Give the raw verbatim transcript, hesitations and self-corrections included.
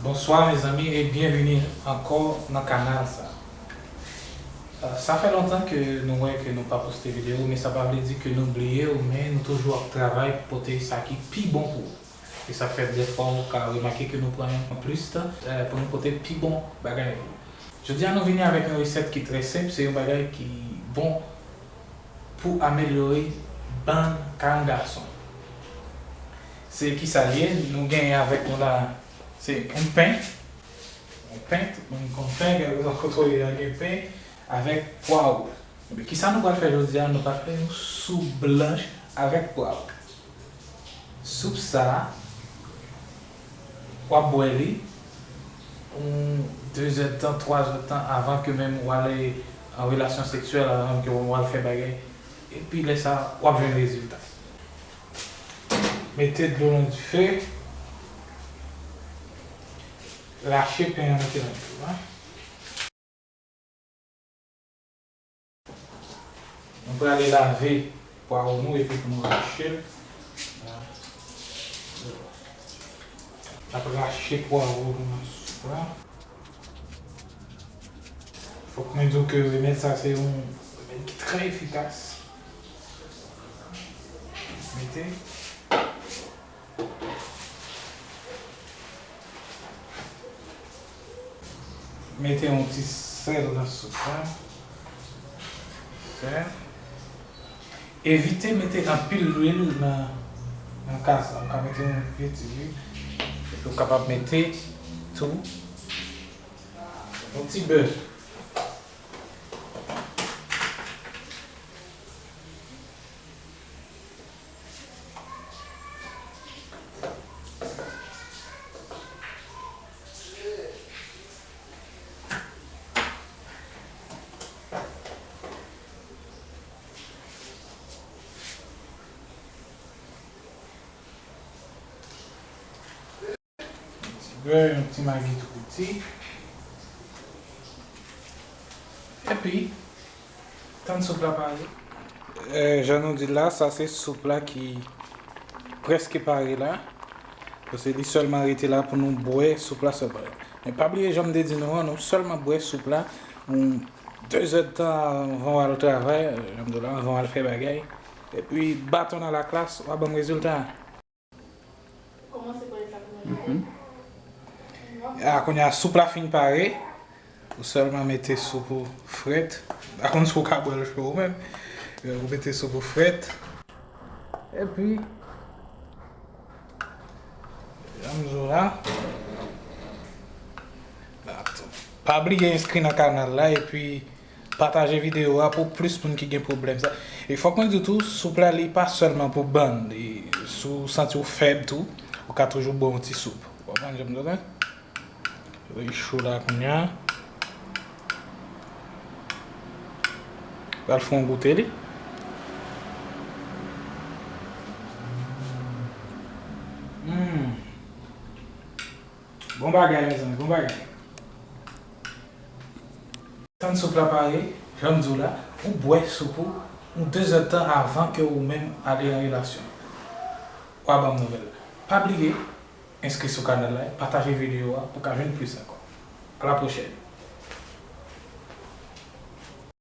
Bonswa mezanmi e byenvini ankò nan kanal sa. Euh, sa fè lontan ke nou wè ke nou pa poste videyo, men sa pa vle di ke nou bliye w, men nou toujou ap travay pou pote sa ki pi bon pou ou. E sa fè dèfwa ou ka remake ke nou pran yon plis tan, euh, pou nou pote pi bon bagay pou ou. Jodi a nou vini avèk yon resèt ki trè senp, se yon bagay ki bon pou amelyore bann kay yon gason. Se kisa l ye? Nou genyen avèk nou la, se yon pen. Yon pen, tout moun konn pen, kèlkeswa kote w ye a gen pen, avèk pwawo. Ebyen, kisa nou pral fè jodi a? Nou pral fè yon soup blanch avèk pwawo. Soup sa a, w ap bwè li yon de zèdtan, twa zèdtan avan ke menm w ale an relasyon seksyèl, avan ke w al fè bagay. Epi lè sa a, w ap jwenn rezilta. Mete dlo nan dife. Rache pen an mete nan dlo a. Nou prale lave pwawo nou epi pou nou rache l. N ap rache pwawo nou nan soup la. Fòk mwen di w ke remèd sa se yon remèd ki trè efikas. Mete. Mete yon ti sèl nan soup la. Sèl. Evite mete anpil lwil nan, nan kay sa. Ou ka mete yon pye ti lwil. Epi ou kapab mete tou yon ti bè. Yon ti bè, yon ti magi tou piti. Epi, tann soup la pare. Eh, jan nou di l la, sa se soup la ki prèske pare la. Paske li sèlman rete la pou nou bwè soup la sèlman. Men pa bliye, jan m te di nou an, nou sèlman bwè soup la yon de zèdtan avan w al travay, jan m di w la, avan w al fè bagay. Epi, baton nan laklas, w a ban m rezilta a. Kòmanse bwè sa pou mwen. Mhm. A, kounye a, soup la fin pare. Ou sèlman mete soup ou frèt. Pa konn si w ka bwè l cho ou menm. Ou mete soup ou frèt. Epi, jan m di w la. Pa bliye enskri nan kanal la, epi pataje videyo a pou plis moun ki gen pwoblèm sa. E fòk mwen di tou, soup la li pa sèlman pou bann. Li, si w santi w fèb tou, ou ka toujou bwè yon ti soup. Ou konprann jan m di w la? Li cho la kounye a. Pral fè yon goute li. Hmm. Bon bagay, mezanmi, bon bagay. Tann soup la pare, jan m di w la, ou bwè soup ou yon de zèdtan avan ke ou menm ale an relasyon. W a ban m nouvèl la. Pa bliye, enskri sou kanal la, pataje videyo a pou w ka jwenn plis ankò. A la pwochèn.